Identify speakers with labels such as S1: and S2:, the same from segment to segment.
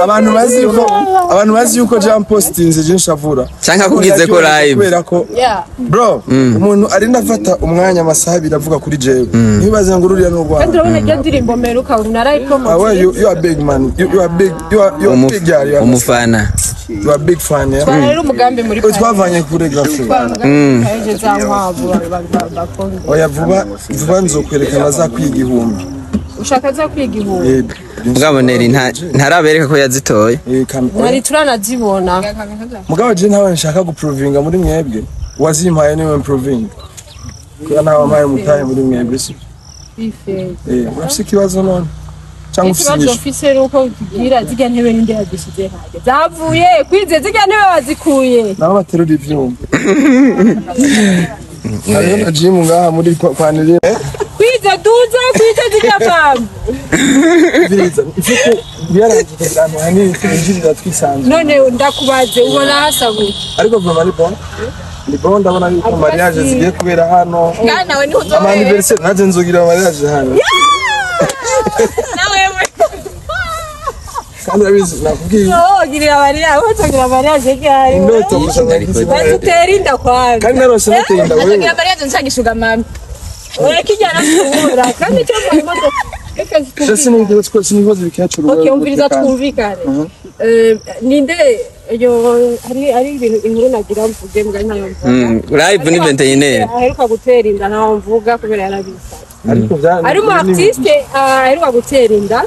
S1: Abantu bazi yuko jam postinze je nshavura.
S2: Canke akugize ko live.
S1: Kubera ko, bro, umuntu arinda afata umwanya amasaha 2 avuga kuri jewe, ntibaze ngo ruriya n'u
S3: Kandi
S1: Rwanda.
S3: urabona iryo ndirimbo mperuka narayipromote.
S1: Ah, well, you are big man, you are big, you are big girl, you are,
S2: Umufana.
S1: you are big fan, yeah.
S3: Rero umugambi muri
S1: Oye, twavanye kure grafre.
S3: Paris za nkwavu bakunda.
S1: Oya, vuba vuba nzokwerekana za kwiga 1000.
S3: Ushaka za kwiga 1000?
S1: Eh.
S2: Mugabo Neri ntarabereka ko yazitoye.
S1: Eh,
S3: Nari turanazibona.
S1: Mugabo je ntawe nshaka guprovinga muri mwebwe, wazimpaye niwe mprovinga, kuko ntawe wampaye umutahe muri mwebwe, si?
S3: Bife.
S1: Eh, urafise ikibazo none cyangwa ufise
S3: Ikibazo
S1: inyishu?
S3: mfise nuko tugira zirya ntebe ninde yazishize hajya zavuye kwize zirya ntebe bazikuye.
S1: Nabo baterura ivyuma, hariho na gym ngaha muri kwa Neri.
S3: Kwize duze kwize zirya mpamvu.
S1: Biriza ifite byarangiye kugira ahantu hanini twinjirira twisanzuye.
S3: None ndakubaze, ubona hasa gute?
S1: Ariko vraiment ni bon, ni bon, ndabona yuko mariage zigiye kubera hano.
S4: Kandi nawe niho
S1: Ama
S4: uzohera.
S1: anniversaire naje nzogira mariage hano.
S4: Nawe.
S1: Kandi urabizi nakubwiye.
S3: Oh, girira mariage, uzogira mariage ryari?
S1: Indoto gusa nagize.
S3: Bazutera inda kwanza.
S1: Kandi narose nateye inda wewe.
S4: Nzogira mariage nshagishuga mami.
S3: Oya, kijyana kubura kandi icyo mu modoka reka.
S1: Je sinigeze twese sinigeze bikecuru.
S3: Okay, umviriza twumvikane. Eh, ninde yo hari ibintu inkuru nagira mvuge mbwa ntayo mvuga.
S2: Live ni 21.
S3: Aheruka gutera inda ntaho mvuga kubera yarabisabye.
S1: Ariko bya
S3: Ari umu artiste aheruka gutera inda.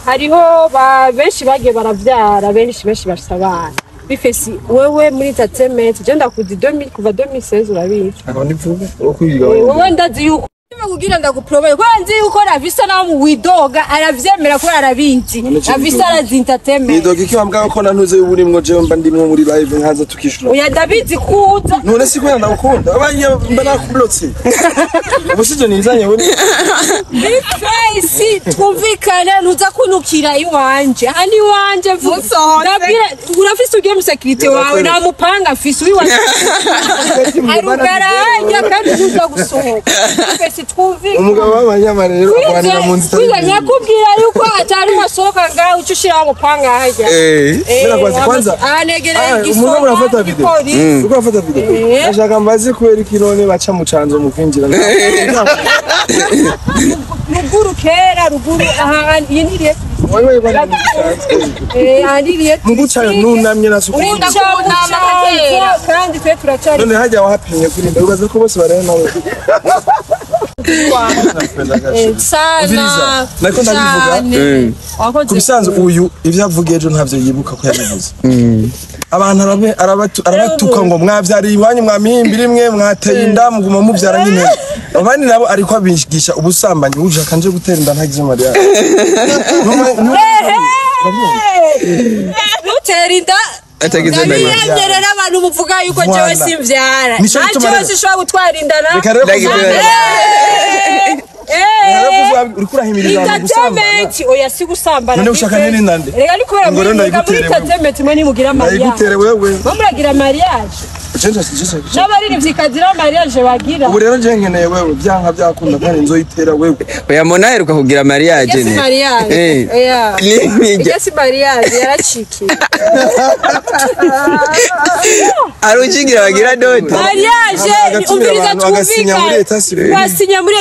S3: Hariho ba benshi bagiye baravyara, benshi benshi bafise abana. Bifesi wewe muri entertainment je ndakuzi 2000, kuva 2016, urabizi.
S1: Aho ni vuba wo kwiga.
S3: Wowe ndazi yuko kugira ndaguprobe kubera nzi yuko Ravisa nawe mu widoga aravyemera kubera arabizi.
S1: None cyo
S3: Ravisa
S1: widoga.
S3: arazi entertainment.
S1: Nidoga iki wambwa ko nantuze uburimwo, jewe mba ndimwo muri live nkaza tukishura?
S3: Oya, ndabizi kuza.
S1: None si kubera ndagukunda abanye mba nakublotse, ubu sivyo nizanye we?
S3: Bifesi, twumvikane, ntuza kunukira iwanje hano iwanje.
S4: Musohotse.
S3: Ndabwira urafise ugiye mu sécurité wawe nta mupanga mfise uwiwanje arugara kandi ntuza gusohoka. Bifesi, twumvikane.
S1: Umugabo w'abanyama rero arwanira mu nzu.
S3: Kwiga nyakubwira yuko atari masohoka ngaho uca ushiraho umupanga harya.
S1: Mbona kwanza
S3: Ahanegereye.
S1: Ah, umuntu urafata video.
S3: Igipolisi.
S1: Uko afata video. Ndashaka mbaze kubera iki none baca mu canzo mu kwinjira.
S3: Ruguru kera ruguru aha iyi ntiriye.
S1: Wewe bari mu canzo.
S3: Eh, ahaniriye.
S1: Mu gucayo nunamye na suku.
S4: Urinda kunama kera.
S3: Kandi twe turacari.
S1: None hajya wahapimye kuri ubaza ko bose bareba nawe.
S3: Sana.
S1: Umviriza, nariko ndabivuga.
S3: Cyane. Wakoze.
S1: Ku bisanzwe uyu ivyo avuga ejo ntavyo yibuka ko yabivuze. Abantu arabatuka ngo mwavyariye iwanyu, mwamihimbira imwe, mwateye inda, muguma muvyara nk'impene. Abandi nabo ariko abigisha ubusambanyi, uje akanje gutera inda ntagize mariage.
S3: Nutera inda
S2: Atagize mariage.
S3: Ndabiyamye rero abantu muvuga yuko jewe
S1: Voilà.
S3: simvyara.
S1: Nico
S3: Nta
S1: gituma
S3: jewe
S1: rero-
S3: sinshobora gutwara inda na.
S1: Reka rero
S2: Ndagize-
S1: rero kuvuga uriko urahimiriza abantu gusambana.
S3: Entertainment oya, si gusambana.
S1: None ushaka nini nande?
S3: Reka ni kubera
S1: Ngo rero
S3: muri muri
S1: ndayigutere wewe.
S3: entertainment mwe nimugira mariage.
S1: Ndayigutere wewe.
S3: Mwe muragira mariage. N'abaririmbyi mariage bagira.
S1: Ubu rero je nkeneye wewe, byanka byakunda, kandi nzoyitera wewe.
S2: Oya, Mona aheruka kugira mariage.
S3: Ese
S2: Ne
S3: mariage. Oya.
S2: Ni
S3: Ese mariage yaracikiye.
S2: Ari ukigira bagira dot.
S3: Mariage
S1: Agatumira
S3: umviriza
S1: abantu, agasinya muri
S3: twumvikane.
S1: état civil.
S3: Wasinya muri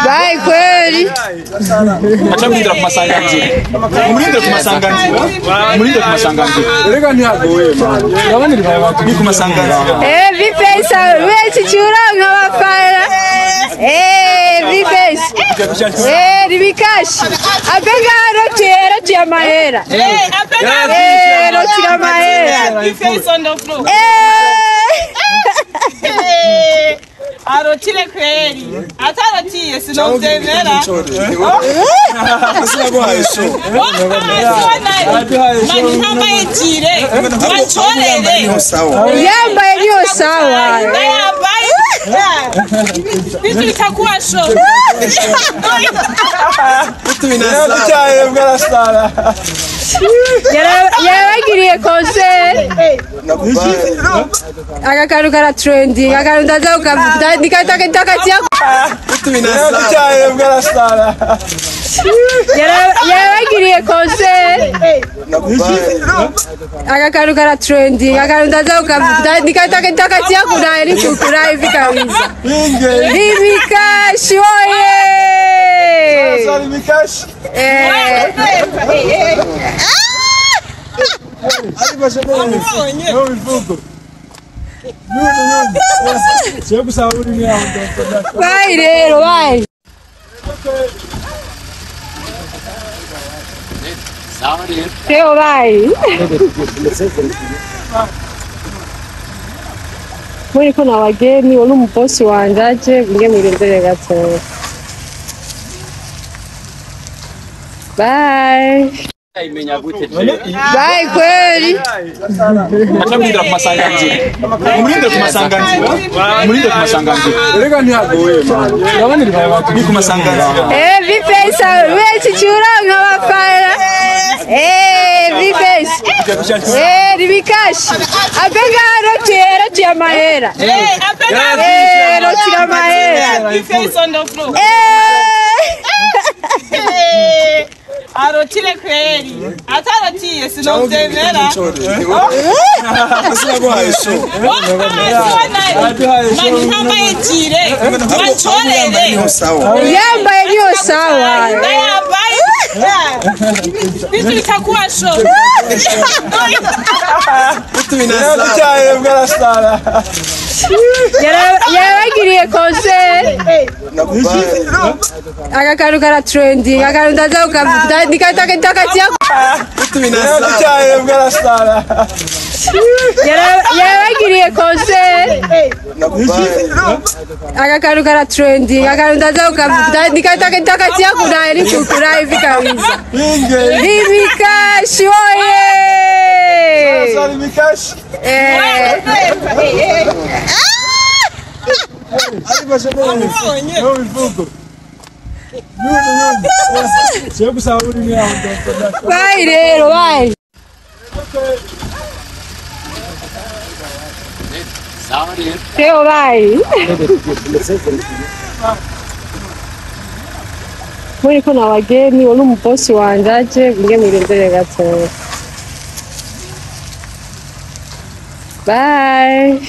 S5: Bayi kweli.
S6: Aca mwindira ku masanganzira, murindire ku masanganzira, murindire ku masanganzira.
S1: Rega ntihagoye man.
S6: Ni ku masanganzira.
S5: Eh, Bface benshi cyuranka abafana. Eh, Bface. Eh, ribikashi. Apega rotiye rotiye amahera. Eh, rotiye amahera.
S4: Face on the floor.
S5: Eh.
S4: Arotire kweli. Atarotiye sinovyemera.
S1: Sinaguhaye show.
S4: Mani ntambaye jire. Manchorere.
S1: Niho sawa.
S5: Yambaye niyo sawa.
S4: Ndayambaye. Vitu vitakuwa show.
S5: Yarabagiriye concert. Aka kantu kara trending, akantu ndaza kukavuga nikatakatia. Yarabagiriye concert. Aka kantu kara trending, akantu ndaza kukavuga nikatakatia kuna ni kukura hivi kabisa. Bibikashi oye! Vai rero, vai. Teo, vai. Muri ko nabageni uno mubosi wanje aje nge murindire gatoya. Bye. Bye kweli.
S6: Acamwindira ku masanganzira. Umurindire ku masanganzira. Umurindire ku masanganzira.
S1: Erega ntihagoye man.
S6: Ni ku masanganzira.
S5: Eh, Bface, wewe chiura nk'abafana. Eh, Bface. Eh, Ribikashi. Apega rotiera tia mahera.
S4: Eh, apena.
S5: Eh, rotia mahera.
S4: Face on the floor.
S5: Eh.
S4: Arotile kweli. Atarotiye sinomtemera. Manitamaitire. Manchorere.
S5: Yambaye niyo sawa.
S4: Ndayambaye. Vitu vitakuwa show.
S5: Yarabagiriye concert. Aka kantu kara trending, akantu ndaza kukavuga nikatakatia. Yarabagiriye concert. Aka kantu kara trending, akantu ndaza kukavuga nikatakatia kuna ni kukura hivi kabisa. Bibikashi oye! Eh. Vai rero, vai. Teo, vai. Muri ko nabageni uno mubosi wanje aje nge murindire gatoya. Bye.